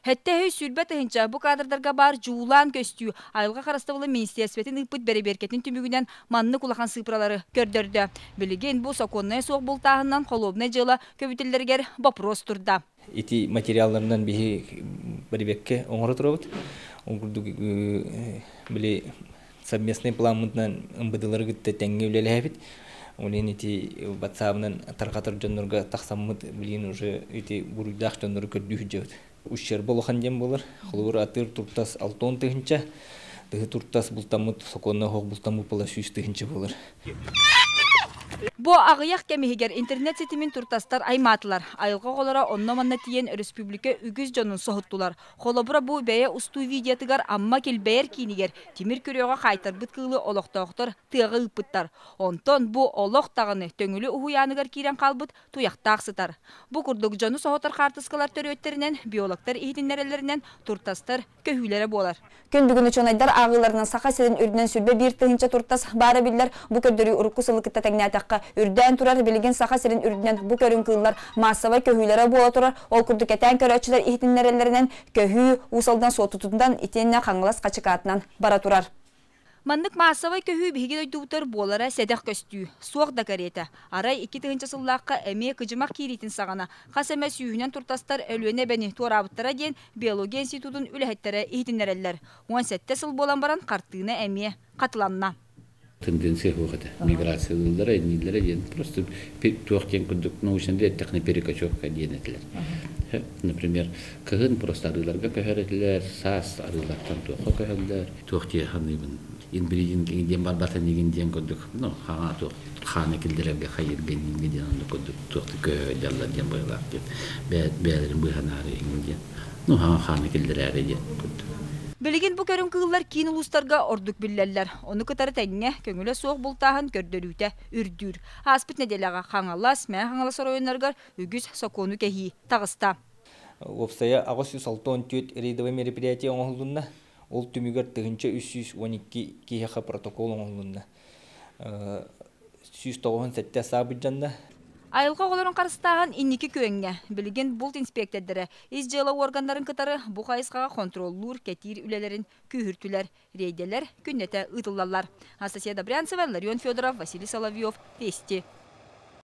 720 тыһыынча бу кадрдарга баар дьуулаан көстүү айылҕа харыстабылын министиэристибэтин ыыппыт бэрэбиэркэтин түмүгүнэн маннык улахан сыыппаралары көрдөрдө. Билигин бу сокуоннайа суох бултааһынынан холуобунай дьыала көбүтүллэригэр вопрос турда. Ити материалларынан биһи бэрэбиэркэ оҥоро турабыт. Ол курдук били совместный пламмытынан МВДлары кытта тэҥҥэ үлэлэһэбит. Ол ити ватсабынан тарҕатар дьоннорго тахсаммыт билигин уже ити буруйдаах дьоннору көрдүү сылдьабыт. Ущерб улахан диэн буолар. Холобур, атыыр туртас 60 тыһыынча, тыһы туртас бултаммыт, сокуонна суох бултаммыт буола 100 тыһыынча буолар. Бу аҕыйах кэм иһигэр интернет ситимин туртастар аймаатылар. Айылҕа оҕолоро онно-манна тиийэн республика үгүс дьонун соһуттулар. Холобура, бу бэйэ устуу видеотыгар Амма килбэйэр киинигэр тимир күрүөҕэ хаайтарбыт кыылы олохтоохтор тыаҕа ыыппыттар. Онтон бу олох даҕаны Төҥүлү уһуйааныгар киирэн хаалбыт туйахтаах сытар. Бу курдук дьону соһутар хаартыскалар төрүөттэринэн биологтар иһитиннэрэллэринэн туртастар көһүүлэрэ буолар. Күн бүгүн учуонайдар ааҕыыларынан Саха сирин үрдүнэн 21 тыһыынча туртас баара биллэр. Бу көрдөрүү урукку сылы кытта тэҥнээтэххэ үрдээн турар. Билигин Саха сирин үрдүнэн бу көрүҥ кыыллар маассабай көһүүлэрэ буола турар. Ол курдук кэтээн көрөөччүлэр иһитиннэрэллэринэн көһүү Уус Алдан Суоттутунан итиэннэ Хаҥалас Хачыкаатынан бара турар. Маннык маассабай көһүү биһиги дойдубутугар буолара сэдэх көстүү. Суох да кэриэтэ. Арай 2000 сыллаахха эмиэ кыдьымах киириитин саҕана хас эмэ сүүһүнэн туртастар Өлүөнэ эбэни туораабыттара диэн биология институтун үлэһиттэрэ иһитиннэрэллэр. 17 сыл буолан баран хартыына эмиэ хатыланна. Тенденция суох этэ. Миграциялыыллара, иннииллэрэ диэн просто туох диэн курдук научно техно перекочевка диэн этилэр. Например, кыһын просто арыыларга көһөр этилэр, саас арыылартан туохха көһөллөр. Туох дии ханыыбын инбридинг диэн барбатын игин диэн курдук, ну, хаҥа туох хааны килдерерге хайырга иннинге диэн оннук курдук туохты көһө диэн быһылаах диэн бэйэлэрин быыһанаары иҥин диэн, ну, хаҥа хааны килдерээри диэн курдук. Билигин бу көрүҥ кыыллар киин улуустарга ордук биллэллэр. Ону кытары тэҥҥэ көҥүлэ суох бултааһын көрдөрүүтэ үрдүүр. Ааспыт нэдиэлэҕэ Хаҥалас, Мэҥэ Хаҥалас оройуоннарыгар үгүс сокуону кэһии таҕыста. Уопсайа 864 рейдовый мероприятие оҥоһулунна. Ол түмүгэр 1312 киһиэхэ протокол оҥоһулунна. 197 саа былдьанна. Айылҕа оҕолорун харыстааһын инники күөҥҥэ. Билигин булт инспектордара ис дьыала органнарын кытары бу хайысхаҕа хонтуруоллуур, кэтиир үлэлэрин күүһүртүлэр. Рейдэлэр күннэтэ ыытыллаллар. Анастасия Добрянцева, Ларион Федоров, Василий Соловьев, Вести.